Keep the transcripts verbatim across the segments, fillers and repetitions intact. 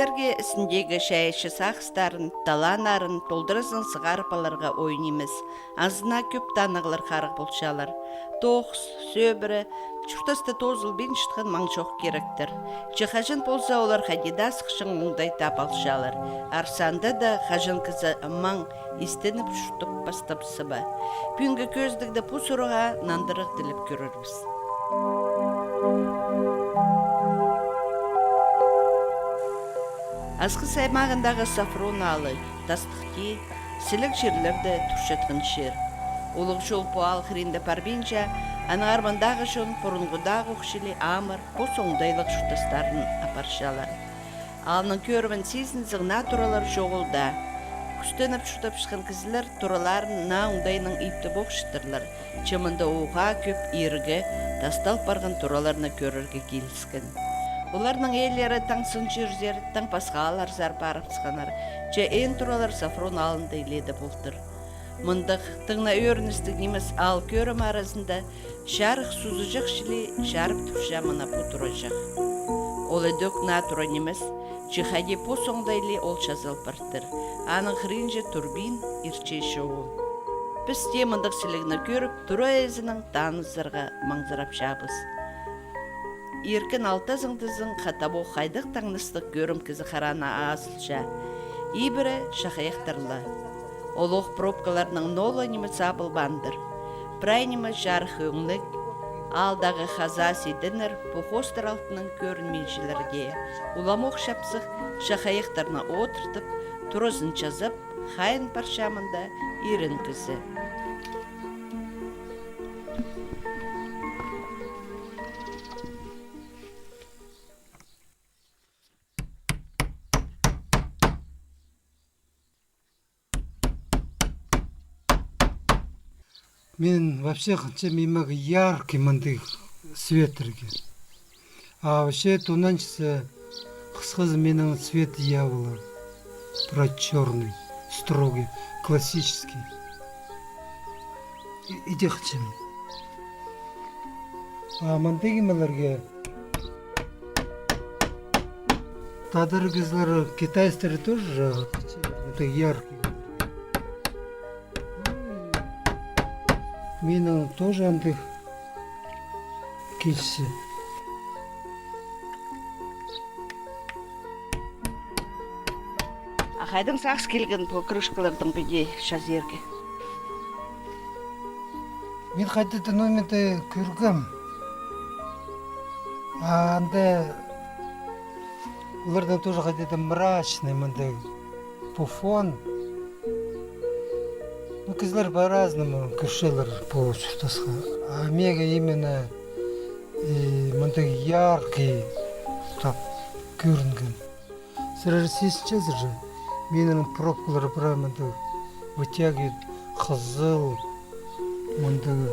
Сірерге ізіндегі чайаачы сағыстарын, талааннарын толдыразынаң сығарып аларға ойын нимес. Азынап кӧп танығлар харығ полчалар. Тоғыс, сӧбіре, чуртаста тоозылбин чатхан маң чох киректер. Че хаҷан полза олар хайди даа сыхчаң оңдай таап алчалар. Арса анда даа хаҷан кізі маң истеніп чуртап пастапса ба. Пӱӱнгі кӧзідігде пу сурығға нандырығ тілеп кӧрербіс. Асхыс аймағындағы Софрон аалы, тастых тее, сіліг чирлерде турчатхан чир. Улуғ чол пу аал хыринда парбинча, аннаңар мындағы чон пурунғыдағы ох чіли амыр, пос оңдайлығ чуртастарын апарчалар. Аалның кӧрімін сизінзең, наа туралар чоғыл даа. Кӱстеніп чуртапчатхан кізілер тураларын наа оңдайнаң иптеп охчаттырлар. Че мында уғаа кӧп иргі, тастал парған тураларны кӧрерге киліскен. Оларның ээлері таң сынчырзар, таң пасха аалларзар парыбысханнар. Че эн туралар Софрон аалында илееде полтыр. Мындағ тың на ӧріністіг нимес аал кӧрім аразында чарых сузыҷах чіли чарып турча мына пу тураҷах. Ол ідӧк наа тура нимес, че хайди пос оңдайлығ ол чазал партыр. Аның хыринҷа турбин иртче чоғыл. Піс тее мындағ сілігні кӧріп, тура ээзінең танызарға маңзырапчабыс. Иркін алтазың тізең, хатабох хайдағ таңнастығ кӧрім кізі харана азылча. Ибіре чахайахтар ла. Олох пробкаларның нола ниме сабылбандыр. Прай ниме чарых ӧңніг, аалдағы хазаа сидінер, пу хоостар алтынаң кӧрінминчелер дее. Уламох чапсых чахайахтарны одыртып, туразын чазап, хайын парча мында ирен кізі. Мин вообще хынчам имек яркий мындағ светтерге. А вообще тунанчысы хысхазы минің цвет явыла. Прай чёрный, строгий, классический. И, иди хынчам. А мындағ имелерге тадар кізілер, китайстар тоже, это яркий. Минің тоже андағ килче. А хайдаң сағыс килген пу крышкалардаң піди чазирға? Мин хайда-да номерде кӧргем. А анда олардаң тоже хайда-да мрачный мындағ пу фон. Ну, кізілер по-разному кӧрчелер пу чуртасха. А меге именно, и, мындағ яркий тап кӧрінген. Сірер сизінчезер же, минің пробкалар прай мындағ вытягивает, хызыл, мындағ.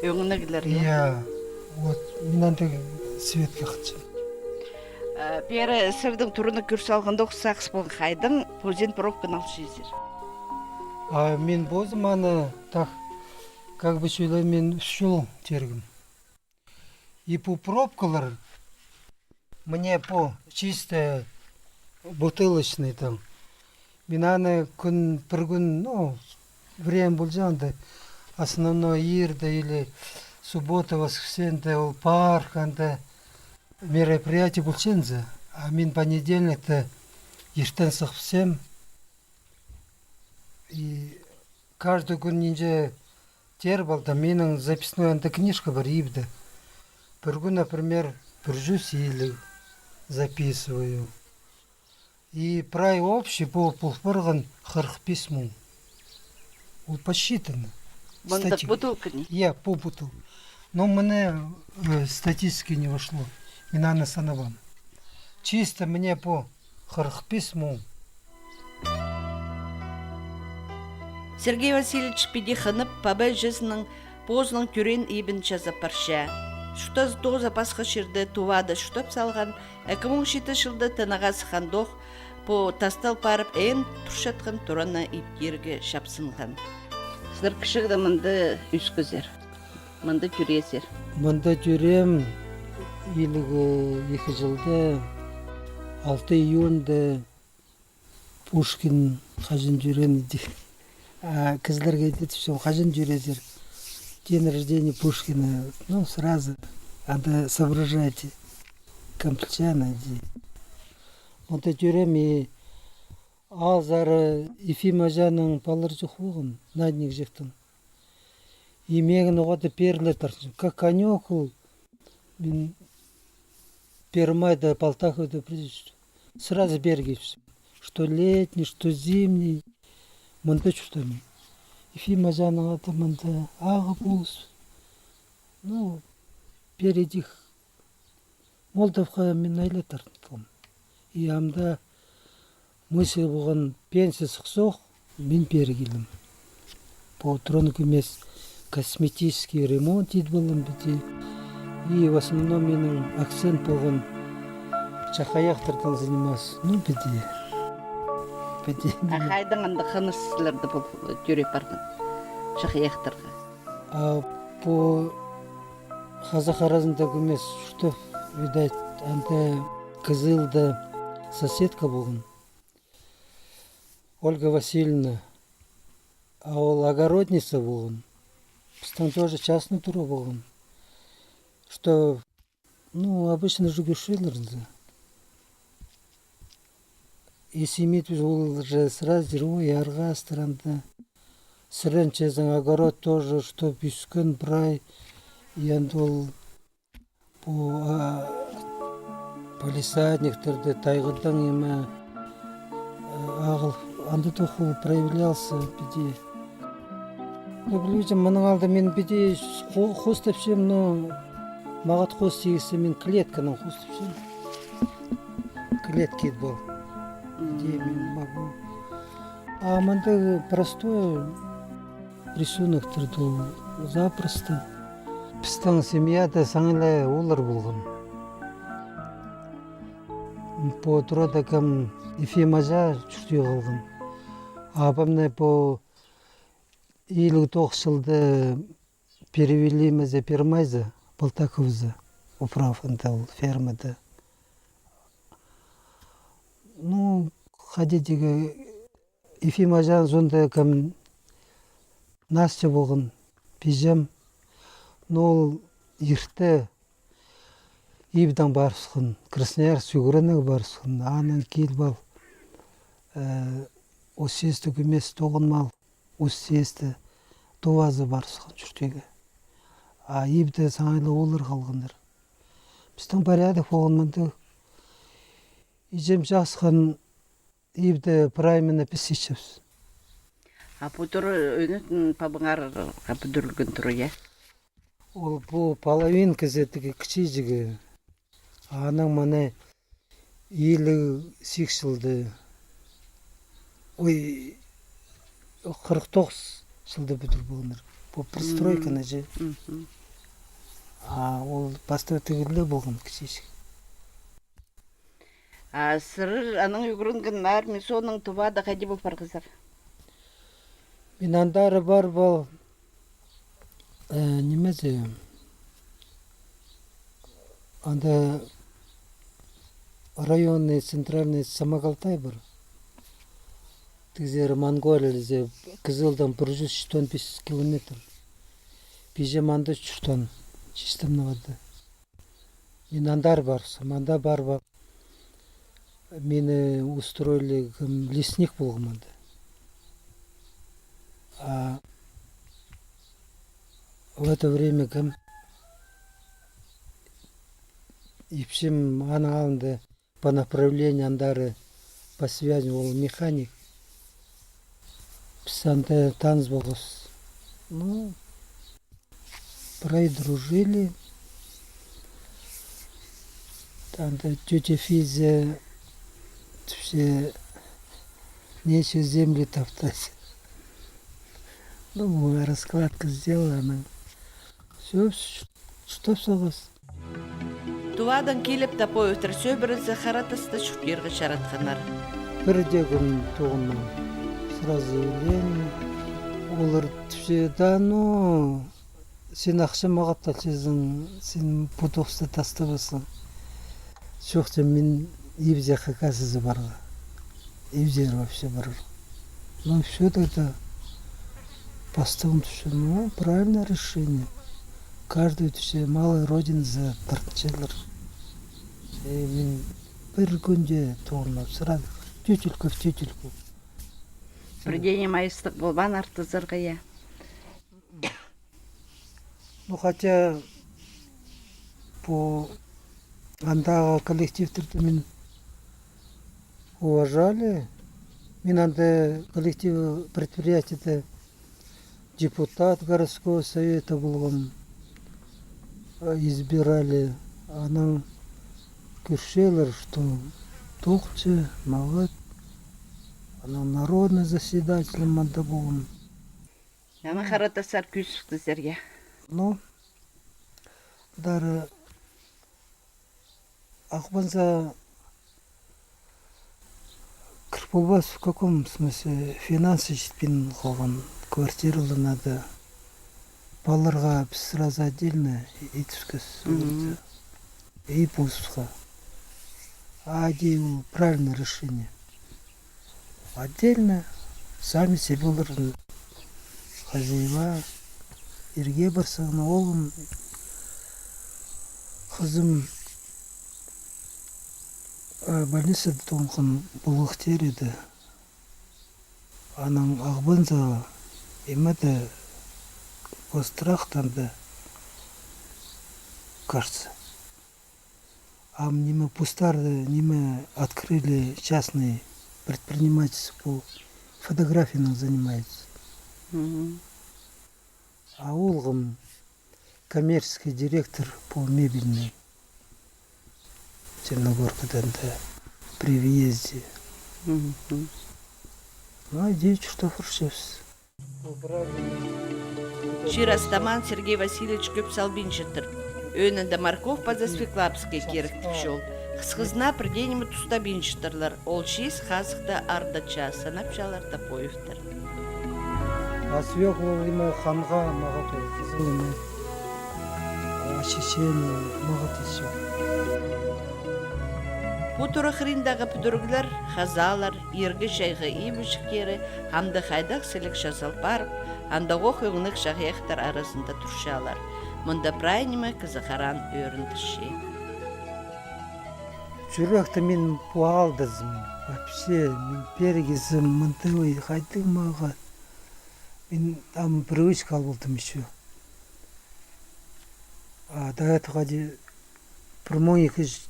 Ӧңніглер, я? Я, вот, мин андағ светке хынчам. Э, пеер сірернің тураны кӧр салғанда ох сағыс полған, хайдаң позың пробканы алчазар? А мин позым аны, так, как бы, чӧле мин ӱс чыл тергем. И пу пробкалар, мына пу чисто бутылочный там. Мин аны кӱн, пір кӱн, ну, время полҷаң анда, основной иирде или суббота, воскресеньеде ол парк, анда мероприятие полча зе. А мин понедельникте иртен сыхпассам, и каждый кӱн нинҷе тер полдым, минің записной анда книжка пар, ибде. Пір кӱн, например, пір чӱс илиг записываю. И прай общий пу пол парған хырых пис муң. Ол посчитано. Мындағ статья. Бутылка ни? Я, пу бутыл. Но мына, э, статистика не вошло. Мин аны санабаам. Чисто мына пу хырых пис муң. Сергей Васильевич піди хынып, паба-іҷезінең позының тӧреен ибін чазап парча. Чуртазы тооза пасха чирде, Тувада чуртап салған, ікі муң читінҷі чылда тынағаа сыххандох, пу тастал парып, эн турчатхан тураны иптирге чапсынған. Сірер кічігде мында ӧскезер? Мында тӧреезер? Мында тӧреем, Иліг ікі чылда алты июньда Пушкин хаҷан тӧреен иді. А кізілерге тіпчем, хаҷан тӧреезер? День рождения Пушкина. Ну, сразу анда соображайте. Кем пілче аны иді. Мында тӧреем, и аалзар Ефим аҷаның палалары чох полған, Надинниг чиектің. И мағаа ноға-да пеер ле тартча. Как конёк ол, мин Первомайда, Полтаховада прежде. Сразу пеер килчем. Что летний, что зимний. Мында чуртаам. Ефим аҷаның ады мында Ағбас. Ну, пеер идӧк Молдовха мин айлаттарым. И анда мысль полған, пенсия сыхсох, мин пеер килдім. Пу тураң нимес, косметический ремонт ит полам піди. И в основном минің акцент полған чахайахтардаң заниматься. Ну, піди. Піди. А хайдаң анда хыныс сірерді пу тӧреп парған? Чахайахтарға. А пу хазах аразында нимес, что, видать, анда Кызылда соседка полған. Ольга Васильевна. А ол огородница полған. Пістің тоже частный тура полған. Что, ну, обычно же кӧрчелер. И семья ол же сразу, ой, арғастар анда. Сірер чазың огород тоже, чтоб ӧскен прай. И анда ол пу, а, палисадниктерде, тайғадаң ниме, а, ағыл, анда тох ол проявлялся піди. Ну, пілбинчем, мының алды мин піди хо-, хостапчам, но мағат хос тигізсе, мин клетканаң хостапчам. Клетка ит пол. Піди мин могу. А мында простой рисунок турды ол запросто. Пістің семьяда саңай ла ооллар полған. Пу турада кем, Ефим аҷа чуртирға алған. Абамны пу иліг тоғыс чылда перевели ме зе, Первомайзар, Полтаховзар, управ анда ол фермада. Ну, хайди тигі, Ефим аҷаның соонда кем, Настя полған, пиҷем. Ну, ол ирте ибдең парыбысхан, Красноярск ӱгренерге парыбысхан, анаң киліп ал, э, Усть-Сессигте кӧмес тоғынып ал, Усть-Сессигте, Тувазар парыбысхан чуртирға. А ибде саңай ла ооллар халғаннар. Пістің порядок полған мындағ. Иҷем чахсыххан, ибде прай мына піс итчебіс. А пу тура ӧнетін пабаңар, а пу тӱрілген тура, я? Ол пу половинка зе тігі кічіҷегі. Анаң мына иліг сигіс чылда. Ой, хырых тоғыс чылда пӱдір полғаннар. Пу пристройканы же. А ол пастағы тігіле полған кічіҷек. А сірер анаң ӱгренген армия соонаң Тувада хайди пол парғазар? Мин андар парып ал, э, ниме зе, анда районный, центральный Самокалтай пар. Тізер Монголия зе, Кызылдаң пір чӱс читон пис километр. Пиҷем анда чуртаан, чистым нағады. Мин андар парыбысхам, анда парып ал. Мині устроили, кем, лесник полғам анда. А в это время кем, ипчім аның алнында по направлению андары, по связи ол механик. Піс анда таныс полғабыс. Ну, прай дружили. Анда тётя Физя тіпче, нечего землю топтать. Ну, раскладка сделана. Всё, что соғыс. Тувадаң киліп, Топоевтер сӧбірелзе, Хара Таста чуртирға чаратханнар. Пір дее кӱн тоғынмаам. Сразу заявление. Олар тіпче, да ну, Син ахча мағат алчазың, син пу тоғысты тастабассың. Чох, тем, мин ибзех, оказывается, парға. Ибзер вообще парар. Ну, всё тогда. Пастығым тӱсче, ну, правильное решение. Каждый тӱсче, малый родиназар тартчалар. И мин пір кӱнде турынып, сразу в тютельку, в тютельку. Пірдее ниме айыстығ полбаан артызарға, я. Ну, хотя пу андағы коллективтерді мин уважали. Мин анда коллектив предприятиеде депутат городского совета полғам, э, избирали. Анаң кӧрчелер, что тоғынча, мағат. Анаң народный заседатель мында полғам. Аны харатасар кӧзідібіскезер, я. Ну, дары Ағбанзар кір полбас, в каком смысле, финансы читпин халған, квартиралар надо. Палаларға піс сразу отдельно итібіскес. Мгм. И пусха. А де ол правильное решение. Отдельно сами себе олар хозяева, ирге парсаң, оолым, хызым, э, больницада тоғынған, бухгалтерияда. Анаң Ағбанзар, имеде, Гострахтанда, кажется. Ам ниме, постары, ниме, открыли частный предпринимательство по фотографияның занимается. Мгм. А оолғым коммерческий директор по мебельной. Черногоркада анда при въезде. Мгм. Ну, а де чуртап парчабыс. Чир астамаан Сергей Васильевич кӧп салбинчатыр. Ӧӧнінде морковь паза свекла піске кирек тіпче ол. Хысхызына пірдее ниме тустабинчатырлар. Ол чиис хазыхта ардача санапчалар Топоевтер. А свекла ол ниме, ханға мағат ол, хызыл ниме. А чечен мағат итче. Пу тура хыриндағы пӱдіріглер, хазаалар, иргі чайғы ибҷектері амды хайдағ сіліг чазал парып, андағох ӧңніг чахайахтар аразында турчалар. Мында прай ниме кізі хараан ӧріндірче. Чӱректе мин пу аалдазым, вообще, мин пирігізім, мындағ, ой, хайдағ мағат. Мин ам привычка ал полдым ещё. А до этого де пір муң ікі чӱс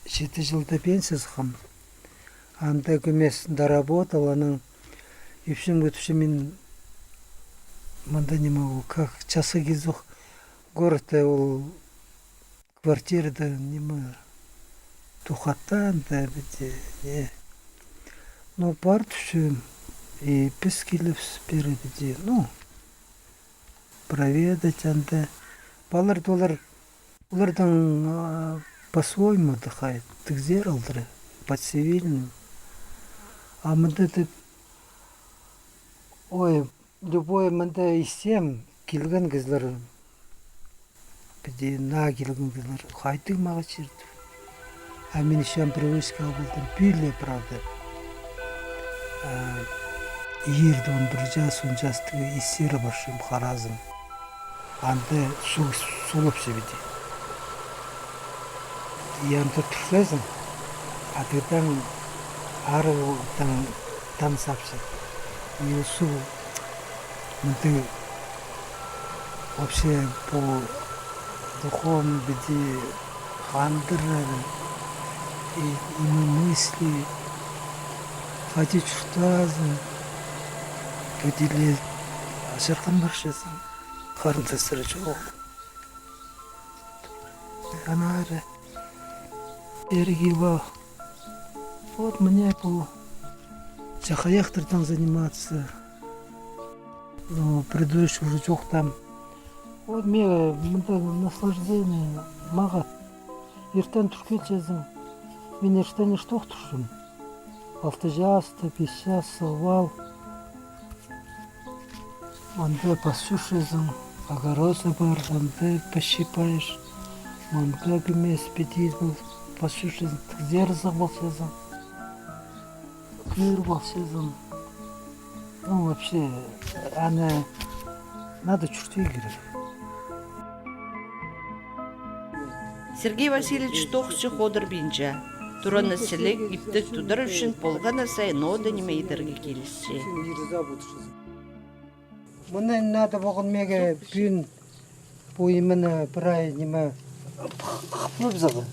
читі чылда пенсия сыххам. Анда кӧмес доработал, анаң ипчім кӧдірче, мин мында ниме, ол как часхы килзох, городта ол квартирада ниме, тухатта анда піди, не. Ну, пар тӱсчем, и піс килібіс пеер піди, ну, проведать анда. Палалар, олар, оларның, а, по-своему отдыхает, тігзер алдыра, по цивильному. А мында тіп, ой, любой мында истем, килген кізілер, піди наа килген кізілер, хайдағ мағат чир тіп. А мин ещё привычка ал полдым, пӱӱл ле, правда. А, иирде он пір час, он частығ истер парчам, харазым. Анда суғ сулапча піди. И анда турчазың, а тыдаң арығ таң, таң сапча. И ол суғ мындағ вообще по духовно піди хандырар, и, и мысли, хайди чуртазың, піди ле ачырған парчазың. Харындастары чох. Анары пеер киліп ал. Вот мына пу чахайахтардаң заниматься. Ну, предыдущий уже чох там. Вот мағаа мында наслаждение мағат. Иртен турып килчезің. Мин иртен иртох турчам. Алты часта, пис часта сығып ал. Анда пас чӧрчезің, Огородзы пар, анда пощипаешь. Мында кӧмес піди пол, пасчурчазың, тігзер сығып алчазың. Кӧріп алчазың. Ну, вообще, аны надо чуртирға кирек. Сергей Васильевич тоғысчых одырбинча. Тураны сіліг, иптіг тудар ӱчӱн полған на сай ноо даа ниме идерге килісче. Мыны надо полған меге пӱӱн пу именно прай ниме хыплап сала.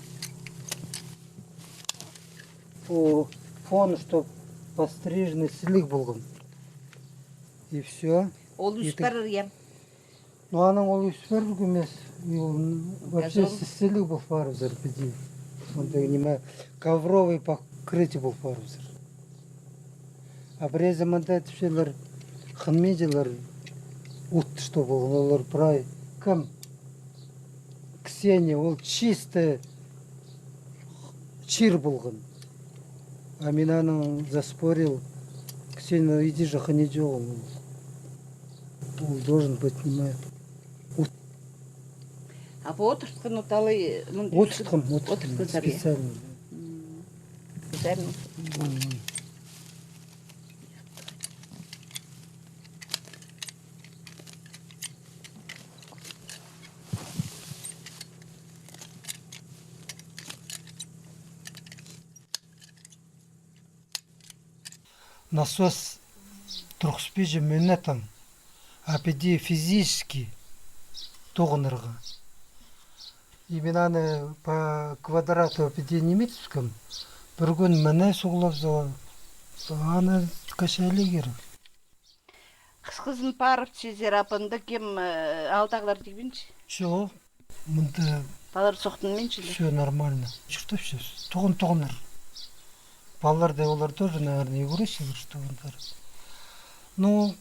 Пу фон, чтоб подстриженный сіліг полған. И всё. Ол ӱс парар, я? Ну, аның ол ӱс парар кӧмес. И ол, м, вообще сі-, сіліг пол парыбызар піди. Мында ниме, ковровый покрытие пол парыбызар. А пірезі мында тіпчелер, хынминчалар, ут, что полған, олар прай. Кем? Ксения, ол чисто чир полған. А мин анаң заспорил. Ксения, ну, иди же, хынҷа ол. Ол должен быть, ниме, ут. А пу одыртхан, ну, талай, мында одыртхан, одыртхан, одыртхан, специально. Специально. М. Насос турғыспинчам мӧнеттең, а піди физически тоғынарға. И мин аны по квадрату піди ниме тӱскем. Пір кӱн мына суғлап сала, аны качали кирек. Хысхызын парып чизер, а панда кем, э, аалдағылар тигбинче? Чох. Мында палалар сохтанминчалар. Всё нормально. Чуртапча. Тоғын-тоғыннар. Палалар даа, олар тоже, наверное, ӱгренчелер, что ондар. Ну,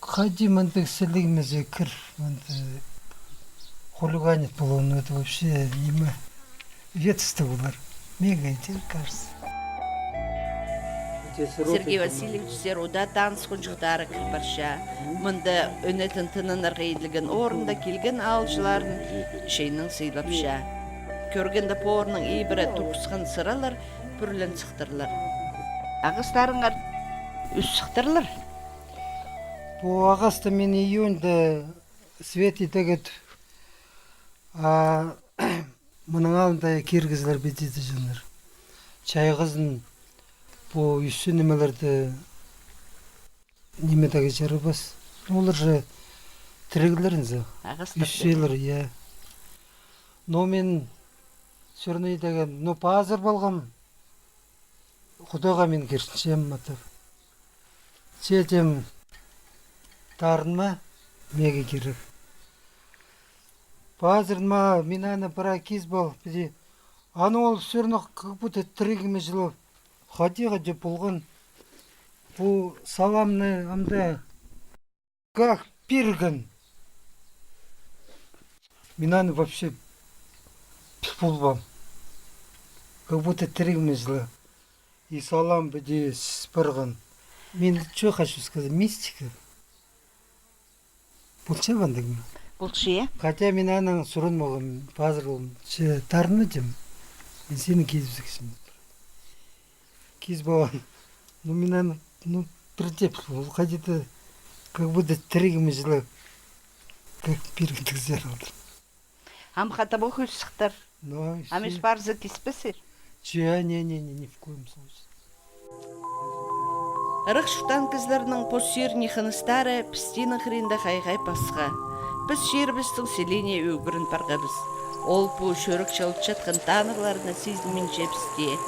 хайди мындағ сіліг мезе кір, мында хулиганить полған, это вообще ниме. Ветісті олар. Мега идея, кажется. Сергей Васильевич сер удаа таныс хонҷыхтары кір парча. Мында ӧнетін тынанарға иділген орында килген аалҷыларын чайнаң сыйлапча. Кӧргенде, пу орынның ибіре турғысхан сыралар пӱрлен сыхтырлар. Ағастарыңар ӱс сыхтырлар? Пу ағасты мин июньда свет идерге, а, мының алнында киргізерлер, піди тіҷеңнер. Чайғызын пу ӱссӱ нимелерді ниме дее чарабас. Олар же тіріглер зе. Ағастар. Ӱссӱлер, я. Но мин сӧрней дее, но пазыр полғам. Худайға мин киртінчем, матап. Че тем, тарынма, меге кирек. Пазырын ма, мин аны прай кизіп ал, піди. Аны ол всё равно как будто тіріг ниме чылап. Хайди-хайди полған. Пу саламны амды как пирген. Мин аны вообще піс полбаам. Как будто тіріг ниме чылап. И салам піди сіс парған. Мин чё хочу сказать, мистика. Полча ба андағ ма? Полча, я. Хотя мин анаң сурынмағам, пазырғам, че тарынма тим. Мин сині кизібізікчем. Кизіп алғам. Ну, мин аны, ну, пір теп, ол хайди-да, как будто тіріг ниме чылап. Как пирген тігзер алдыр. Ам хатап ох ӱс сыхтар. Но, ам ӱс парза киспезер? Че, не, не, не, ни в коем случае. Ырах чуртаан кізілернің пос чиріне хыныстары пістің хыринда хай-хай пасха. Піс чирібістің сілиине ӱгрен парғабыс. Ол пу чӱрек чалчатхан танығларына сизінминче пісте.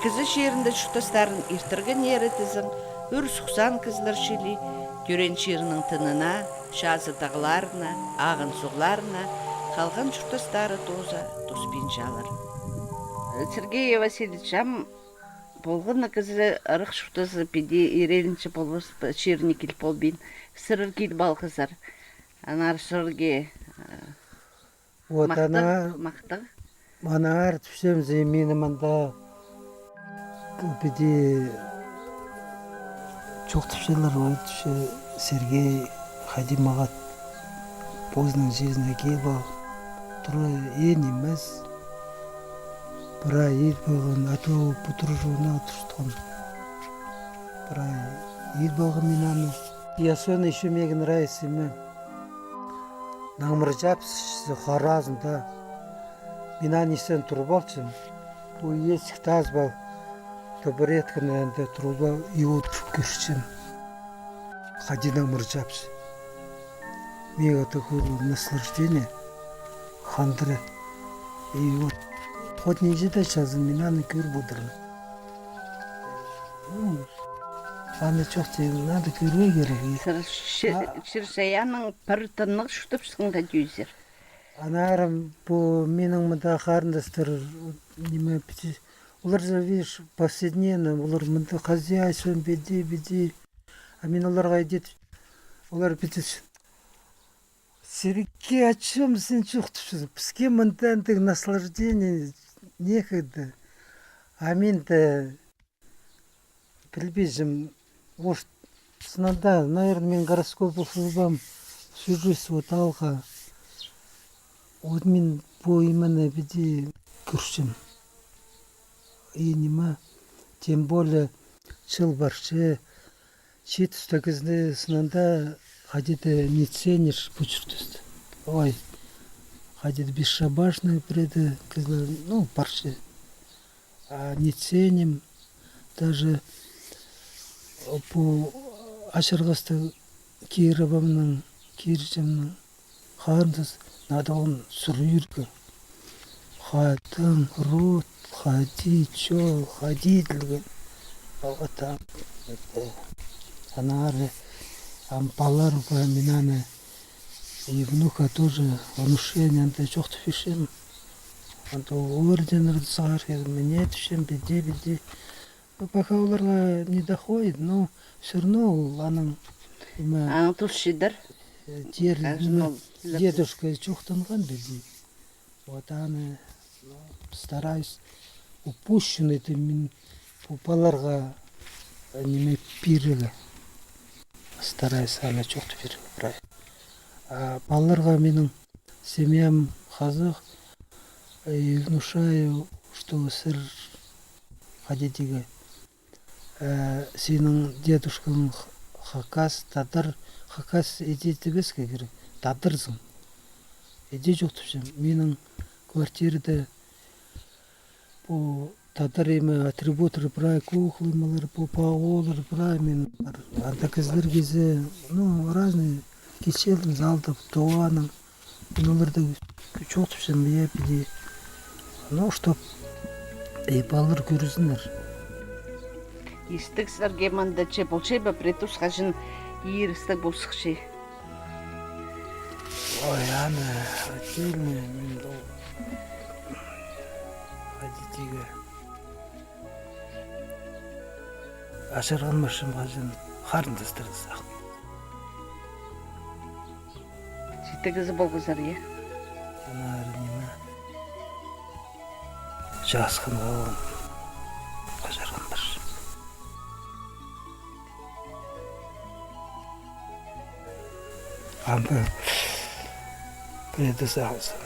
Кізі чирінде чуртастарын иртіргеннері тізең, ӱр сухсан кізілер чіли, тӧреен чирінің тынына, чазы тағларына, ағын суғларына, халған чуртастары тооза тоспинчалар. Сергей Васильевич, ам полған на кізі ырах чуртазы піди иреенҷе полбас па, чиріне кил полбин, сірер кил полғазар. Анар сірерге, э, вот махтағ, ана, махтағ. Анар тіпчем зе, мині мында піди чоохтапчалар, вот, че Сергей хайди мағат Позының чиріне киліп алған. Тура ин нимес. Прай ит полған, а то пу тура чонына турысхан. Прай ит полған мин аны. И особенно ещё мағаа нравится ниме. Наңмыр чапча, харазында. Мин аны истен турып алчам. Пу есік тас пол. Табуретканы анда турып ал, и вот кӧрчем. Хайди наңмыр чапча. Мағаа такое наслаждение. Хандыра. И вот. Хоть нинҷе дее чазын, мин аны кӧріп одырам. Ну, аны чоохтирға, надо кӧрерге кирек. Сірер чир-, а, чир-чайааннаң пір тынағ чуртапчатханға тӧӧй сірер. Аннаңар пу минің мында харындастар, ниме, пиди, олар же, видишь, повседневно, олар мында хозяйством, пиди, пиди. А мин оларға иди, олар пиди, сірерге о чём син чоохтапчазың? Піске мында андағ наслаждение некогда. А мин дее пілбинчем, может, сынында, наверное, мин гороскоп ох полбаам, сужусь вот алға. Вот мин пу именно пиди кӧрчем. И ниме, тем более, чыл парча, чиит туста кізіні сынында хайди-да не ценишь пу чуртаста. Ой, хайди-да бесшабашный пірее дее кізілер, ну, парча. А не ценим даже пу ачырғасты кирібімнің, кирҷімнің, харындас, надо он сурирға. Хатың, род, хайди, чол, хайди иділген. Алға там. Аннаңар ам палаларға мин аны и внука тоже, внушение анда чоохтап пирчем. Анда олар даа сығар, мин не тіпчем, пиди, пиди. Ну, пока оларға не доходит, но всё равно ол аның, ниме, аның тус чидер. Э, тер, ниме, дедушка чоохтанған пиди. Вот аны, ну, стараюсь упущенный это мин пу палаларға, э, ниме пирерге. Стараюсь аны чоохтап пирерге прай. А палаларға минің семьям хазах, э, и внушаю, что сірер хайди тигі, э, синің дедушкаң х-, хакас, тадар, хакас иди тибеске кирек, тадарзың. Иди чоохтапчам, минің квартирада пу тадар ниме атрибуттар прай, куклалар, пу паолар прай, мин пар. Анда кізілер килзе, ну, разный кичелдең, залда, туғаның. Мин оларны чоохтапчам, я, пиди. Ну, чтоб, ей, палалар кӧрзіннер. Истіг сірерге мында че полча ба, пірее тус хаҷан иир істіг полза ох че. Ой, аны отдельно, мин ол хайди тигі. Ачырған парчам хаҷан, харындастарны сағынчам. Читі кізі полғазар, я? Аннаңар ниме. Чаасхан халғам. Ачырған парчам. Ам пу пірее дее сағынзам,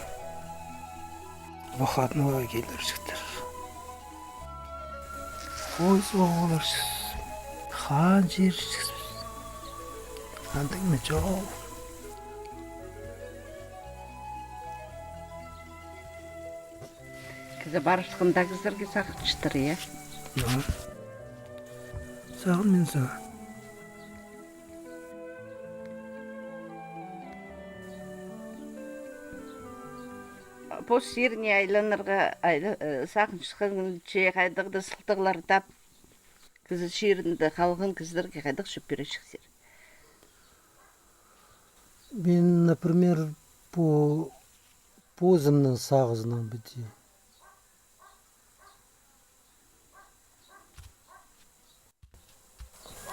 выходнойға килерҷіктер. Пойызға оларҷых. Хан чӧрерҷікпіс. Андағ ниме чоғыл. Кізі парыбысханда кізілерге сағынчатыр, я? Ну. Сағынмин сағам. Пос сиріне айланарға, айла-, э, сағынчатханҷа, хайдағ-да сылтағлар тап, кізі чирінде халған кізілерге хайдағ чӧп пирерҷіксер? Мин, например, пу позымның сағызынаң пиди.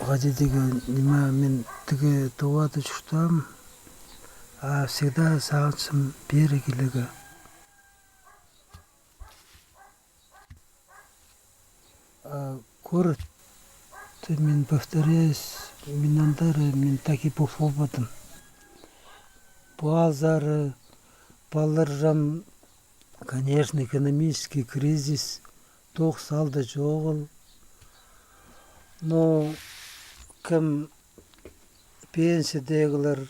Хайди тигі ниме, мин тігі Тувада чуртаам, а всегда сағынчам пеер килерге. А городта, мин повторяюсь, мин андар, мин так и пол полбадым. Пу аалзар палаларым, конечно, экономический кризис, тоғыс аалда чоғыл. Но кем пенсиядағылар,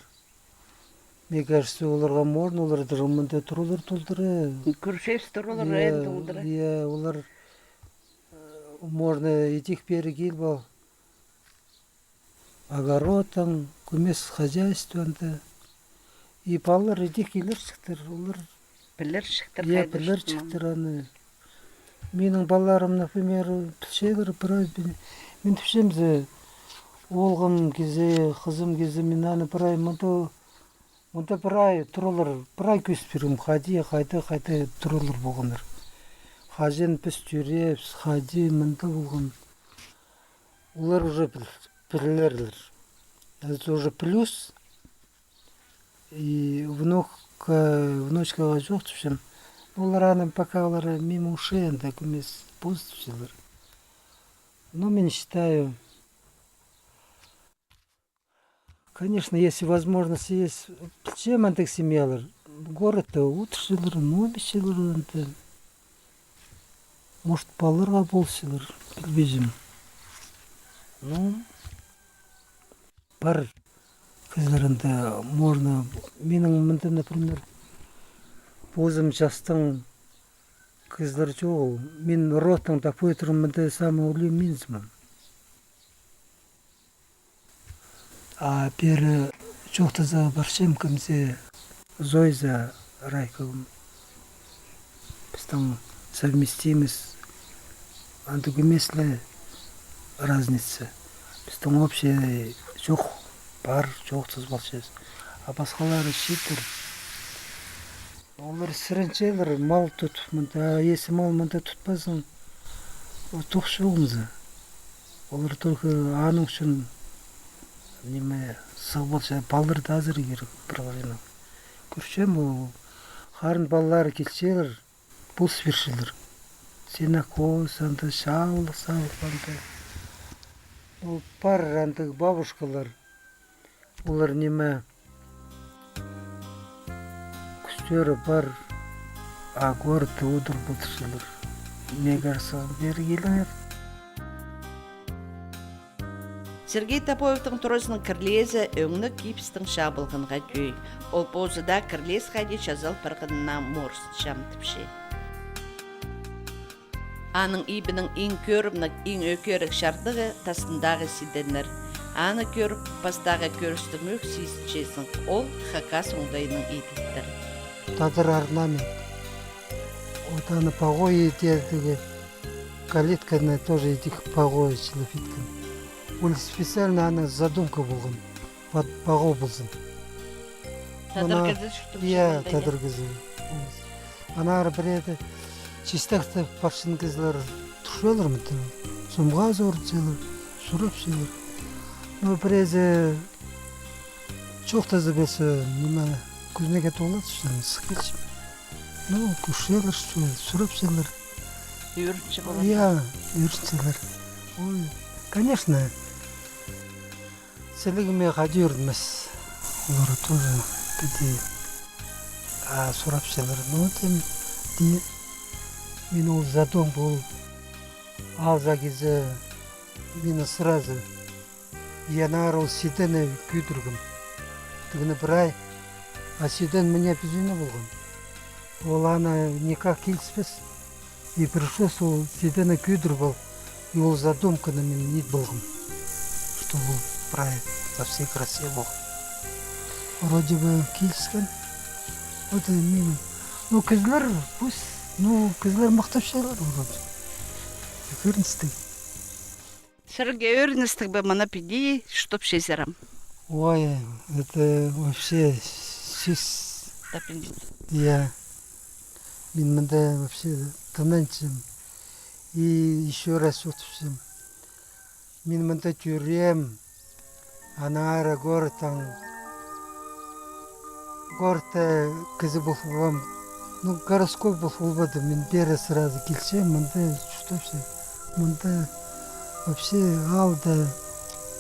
мне кажется, оларға можно, олар даа мында туралар толдыра. Кӱрчебіс туралар, я, ен толдыра. Я, олар, э, можно идӧк пеер киліп ал. Огородтаң, кӧмес хозяйствонаң. И палалар идӧк килерҷіктер, олар. Пілерҷіктер, я, хайди пілерҷіктер аны. Минің палаларым, например, пілчелер, прай, мин, мин тіпчем зе, оолғым килзе, хызым килзе, мин аны прай, мында, мында прай туралар, прай кӧзіт пиргем, хайди, хайда, хайда туралар полғаннар. Хаҷан піс тӧреебіс, хайди мында полған. Олар уже піл-, пілерлер. Это уже плюс. И внукка, внучкаға чоохтапчам. Олар аны пока олар мимо ушей анда кӧмес позытчалар. Но мин считаю, конечно, если возможность есть, пілчем андағ семьялар, городта одырчалар, номичелер анда. Может, палаларға полчалар, пілбинчем. Ну, пар кізілер анда можно, минің мында, например, позым частың кізілер чоғыл. Мин родтаң таппай турам, мында самый улуғ минзім. А пеер чоохтаза парчам кемзер, Зоя Райковна. Пістің совместимость андағ нимес ле, разница. Пістің общий чох, пар, чоохтас полчабыс. А пасхалары чииттер. Олар сіренчелер мал тутып мында, а если мал мында тутпазың, ол тоғыс чоғынза. Олар только аның ӱчӱн, ниме, сығып алча, палаларды азырирға кирек пір хыриннаң. Кӧрчем, ол харын палалары килчелер, пос пирчелер. Сенокос, анда чаблығ салып, анда. Ол пар андағ бабушкалар. Олар ниме, кӱстері пар, а городта одырып одырчалар. Мне кажется, пеер киліңер. Сергей Топоевтің туразының кірлезі ӧңніг кибістің чабылғанға тӧӧй. Ол позы даа кірлес хайди чазал парғанына морсынчам тіпче. Аның ибінің иң кӧрімніг, иң ӧкерік чардығы — тастындағы сиденнер. Аны кӧріп, пастағы кӧрістіг мӧг сизінчезің, ол хакас оңдайының иділтірі. Тадар орнамент. Вот аны погои идердігі, калитканы тоже идӧк погои чылап иткен. Ол специально аның задумка полған. Пат-, паға ползын. Тадар кізі чуртап, я, чуртап, тадар кізі. Аннаңар пірееде чистектеп парчаң кізілер турчалар мында. Сомға сорчалар, сурапчалар. Ну, піреезі чоохтаза пілзе, ниме, кӱзіне толады, сығып килче. Ну, кӧрчелер, сурапчалар. Ӧрінче полар. Я, ӧрінчелер. Ой, конечно. Сілігіме хайди ӧрінмес. Олар тоже піди, а, сурапчалар. Ну, тем, ти, мин ол задумка ол алза килзе, мин сразу, я, аннаңар ол сидені кӧдіргем. Тігіні прай, а сиден мына пӱзіне полған. Ол аны никак киліспес. И пришлось ол сидені кӧдіріп ал, и ол задумканы мин ит полғам, что ол прай со всей России полған. Вроде бы киліскен. Вот и мин. Ну, кізілер, пусть, ну, кізілер махтапчалар вроде. Ӧріністіг. Сірерге ӧріністіг бе мына піди чуртапчазарың? Ой, это вообще сис. Тапинча. Я. Мин мында вообще тынанчам. И ещё раз чуртапчам. Мин мында тӧреем. Аннаңар городтаң, городта кізі пол полбаам. Ну, городской пол полбадым, мин пеер сразу килчем, мында чуртапчам. Мында вообще аалда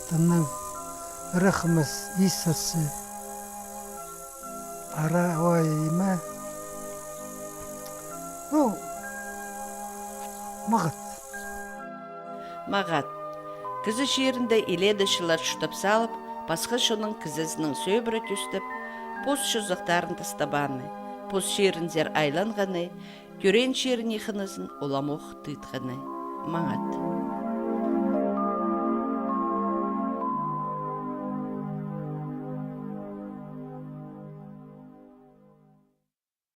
тыннағ, ырахмас, ис сасча. Ара, ой, ниме. Ну, мағат. Мағат. Кізі чирінде илееде чыллар чуртап салып, пасха чонның кізізінең сӧбіре тӧстеп, пос чозахтарын тастабааны, пос чирінзер айланғаны, тӧреен чиріне хынызын уламох тыытханы. Мағат.